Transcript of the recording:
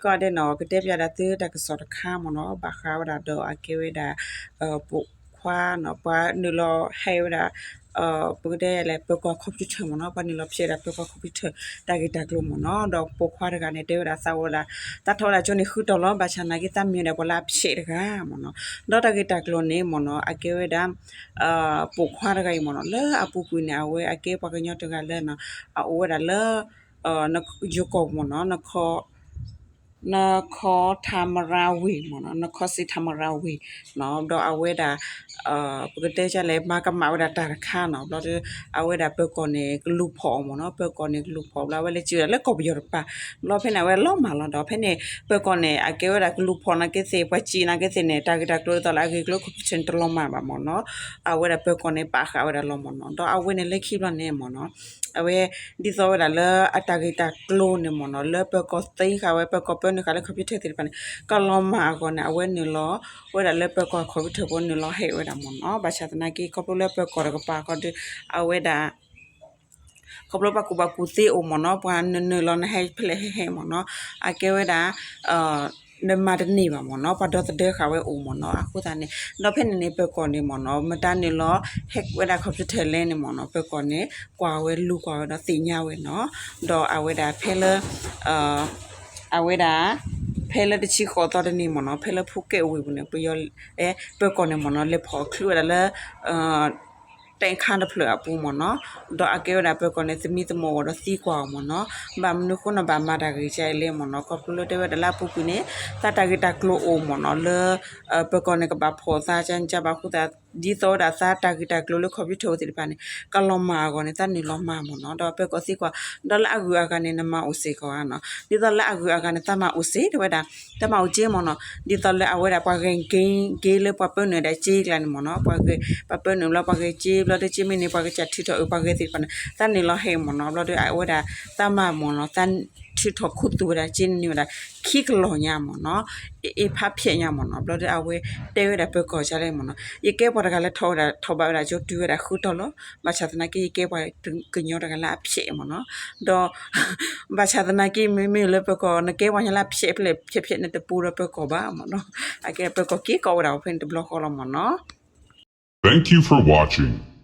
ကီးဒဲးနီၤ ကတဲပျးဒၣ်သုတၢ်ကစီၣ်တခါမ့ၢ်နီၤ ဘၣ်ဃးဝဲဒၣ်ဒီးအကဲဝဲဒၣ် ပိာ်ခွါနီၤ ပှၤနုာ်လီၤဟဲဝဲဒၣ် ပကတဲလဲၣ် ပၢၤကီၢ် computer မ့ၢ်နီၤ ပှၤနုာ်လီၤဖျဲးဒၣ်ပၢၤကီၢ် computer တၢ်ဂ့ၢ်တၢ်ကျိၤမ့ၢ်နီၤ ဒီးပိာ်ခွါတဂၤန့ၣ် တဲဝဲဒၣ်သးဝဲဒၣ် သးထီၣ်ဝဲဒၣ်ကၠိန့ၣ်ဃုတီၤလီၤ ဘၣ်ဆၣ်သနာ်က့သးမ့ၢ်ဝဲဒၣ်ပှၤလၢအဖျဲးတဂၤမ့ၢ်နီၤ ဒီးတၢ်ဂ့ၢ်တၢ်ကျိၤန့ၣ်မ့ၢ်နီၤ အကဲဝဲဒၣ် ပိာ်ခွါတဂၤအံၤမ့ၢ်နီၤ လၢအပူၤကွံာ်န့ၣ် အဝဲအကဲပှၤကညီတဂၤလၢ အအိၣ်ဝဲဒၣ်လၢ ယိၤကီၢ်မ့ၢ်နီၤ နခီထးမရၤဝံၤမ့ၢ်နီၤ နခီစံးထးမရၤဝံၤ ဒီးအဝဲဒၣ် ပကတဲလဲၣ် မၤကမၣ်ဝဲဒၣ်တၢ်တခါနီၤ ဘျီဒီး အဝဲဒၣ်ပၢၤကီၢ်န့ၣ် ကလူၤဖီၣ်အီၤမ့ၢ်နီၤ ပၢၤကီၢ်န့ၣ် ကလူၤဖီၣ် ဘျီအဝဲလဲၤစံးဝဲဒၣ်လၢကီၢ်ပယီၤတပၤ ဘျီဖဲန့ၣ် အဝဲလီၤမၢ်လီၤဒီး ဖဲန့ၣ် ပၢၤကီၢ်န့ၣ် အကဲဝဲဒၣ်ကလူၤဖီၣ်နာ်က့သ့ၣ် ပှၤစံးနာ်က့သ့ၣ်န့ၣ် တၢ်ဂ့ၢ်တၢ်ကျိၤဒ်သိးလၢအဂ့ၢ်ကျိၤ computer န့ၣ် တလီၤမၢ်ဘၣ်မ့ၢ်နီၤ အဝဲဒၣ်ပၢၤကီၢ်န့ၣ် ပာ်ဃာ်ဝဲဒၣ်လီၤမ့ၢ်နီၤ ဒီးအဝဲန့ၣ်လၢခံဘျီန့ၣ်မ့ၢ်နီၤ အဝဲ ဒ်သိးဝဲဒၣ်လၢအတၢ်ဂ့ၢ်တၢ်ကျိၤန့ၣ်မ့ၢ်နီၤ လၢပၢၤကီၢ်သ့ဃာ်ဝဲ ပၢၤကီၢ်ပၢနုာ်ဃာ်လၢ computer သ့ၣ်တဖၣ်န့ၣ် ကလီၤမၢ်အဂီၢ်န့ၣ် အဝဲနုာ်လီၤဝဲဒၣ်လၢပၢၤကီၢ် computer ဖိနုာ်လီၤဟဲဝဲဒၣ်မ့ၢ်နီၤ ဘၣ်ဆၣ်သနာ်က့ ခီဖျိလၢပၢၤကီၢ်တကပၤဃီဒီး အဝဲဒၣ် ခီဖျိပှၤကူၣ်ဘၣ်ကူၣ်သ့အိၣ်မ့ၢ်နီၤ ပှၤနနုာ်လီၤနဟဲဖဲလဲၣ်ဟဲဟဲမ့ၢ်နီၤ အကဲဝဲဒၣ် နမၤတန့ၢ်ဘၣ်မ့ၢ်နီၤ ပှၤဒီသဒၢဃာ်ဝဲအိၣ်မ့ၢ်နီၤ အဃိသတးန့ၣ် ဒီးဖဲန့ၣ်န့ၣ် ပၢၤကီၢ်န့ၣ်မ့ၢ်နီၤ မတၤနုာ်လီၤ ဟဲဝဲဒၣ် computer လဲၣ်န့ၣ်မ့ၢ်နီၤ ပၢၤကီၢ်န့ၣ် ကွၢ်ဝဲလူၤကွၢ်ဝဲဒီးသ့ၣ်ညါဝဲနီၤ ဒီးအဝဲဒၣ်ဖဲလၢ အဝဲဒၣ် ဖဲလၢတဆံဃိးသီတနံၤမ့ၢ်နီၤ ဖဲလၢဖူကဲဝ့ၢ်ပူၤန့ၣ် ပယီၤ ပၢၤကီၢ်န့ၣ်မ့ၢ်နီၤ လဲၤဖီၣ်ချုးဝဲဒၣ်လၢ တဲခါတဖျၢၣ်အပူၤမ့ၢ်နီၤ ဒီးအကဲဝဲဒၣ်ပၢၤကီၢ်န့ၣ် သမံသမိးအီၤဒီးသံကွၢ်အီၤမ့ၢ်နီၤ ဘၣ်မနုၤဃိန့ၣ် ဘၣ်မၤတၢ်ဂ့ၢ်ကဲလဲၣ်မ့ၢ်နီၤ ခီဖျိလၢတဲဝဲဒၣ်လၢအပူၤကွံာ်န့ၣ် သးတၢ်ဂ့ၢ်တၢ်ကျိၤအိၣ်မ့ၢ်နီၤ လၢ ပၢၤကီၢ်န့ၣ်ကဘၣ်ဖီၣ်သးကန့ၣ် ဘၣ်ဃိသတး ဒ်သိးဝဲဒၣ်သးတၢ်ဂ့ၢ်တၢ်ကျိၤလၢ computer သ့ၣ်တဖၣ်န့ၣ် ကလီၤမၢ်အဂီၢ်န့ၣ် သးနုာ်လီၤမၤမ့ၢ်နီၤ ဒီးပၢၤကီၢ်သံကွၢ် ဒီးလၢအဂုၤအဂၤန့ၣ် နမၤအိၣ်စ့ၢ်ကီးဧါနီၤ ဒ်သိးလၢအဂုၤအဂၤန့ၣ် သးမၤအိၣ်စ့ၢ် တဲဝဲဒၣ် တၢ်မၤအိၣ်စ့မ့ၢ်နီၤ ဒ်သိးလၢအဝဲဒၣ်ပှၤဂဲၤက့ၤ က့ၤလၢပှၤပၢနုာ်ဒၣ်စ့ကျါန့ၣ်မ့ၢ်နီၤ ပှၤဂဲၤ ပှၤပၢနုာ်ဘျီပှၤဂဲၤစ့ ဘျီတစ့မ့ၢ်န့ၣ် ပှၤကစၢ်ထုးထီၣ်အုးပှၤဂဲၤသ့ၣ်တဖၣ်န့ၣ် သးနုာ်လီၤဟဲမ့ၢ်နီၤ ဘျီဒီးအဝဲဒၣ် သးမၤမ့ၢ်နီၤ သးထုးထီၣ်ခူသူၣ်ဝဲဒၣ်စ့န့ၣ်ဝဲဒၣ် ခံကလီၢ်ညါမ့ၢ်နီၤ အ့ၣ်ဖးဖျဲးညါမ့ၢ်နီၤ ဘျီဒီးအဝဲတဲဝဲဒၣ်ပၢၤကီၢ်ကလဲၣ်မ့ၢ်နီၤ ယကဲပှၤတဂၤလၢထီၣ်ဝဲဒၣ်ထီၣ်ဘးဝဲဒၣ်ကၠိတုၤဝဲဒၣ်ဃုတီၤလီၤ ဘၣ်ဆၣ်သနာ်က့ယကဲပှၤကညီတဂၤလၢအဖျဲးမ့ၢ်နီၤ ဒီး ဘၣ်ဆၣ်သနာ်က့မ့မ့ၢ်လၢပၢၤကီၢ် နကဲပှၤကညီလၢအဖျဲးဖဲလဲၣ်ဖျဲးဖျဲးန့ၣ်တပူၤဒီးပၢၤကီၢ်ဘၣ်မ့ၢ်နီၤ အကဲပၢၤကီၢ်က့ၤကိးဝဲဒၣ်ဖဲန့ၣ်တဘျီဃီလီၤမ့ၢ်နီၤ Thank you for watching.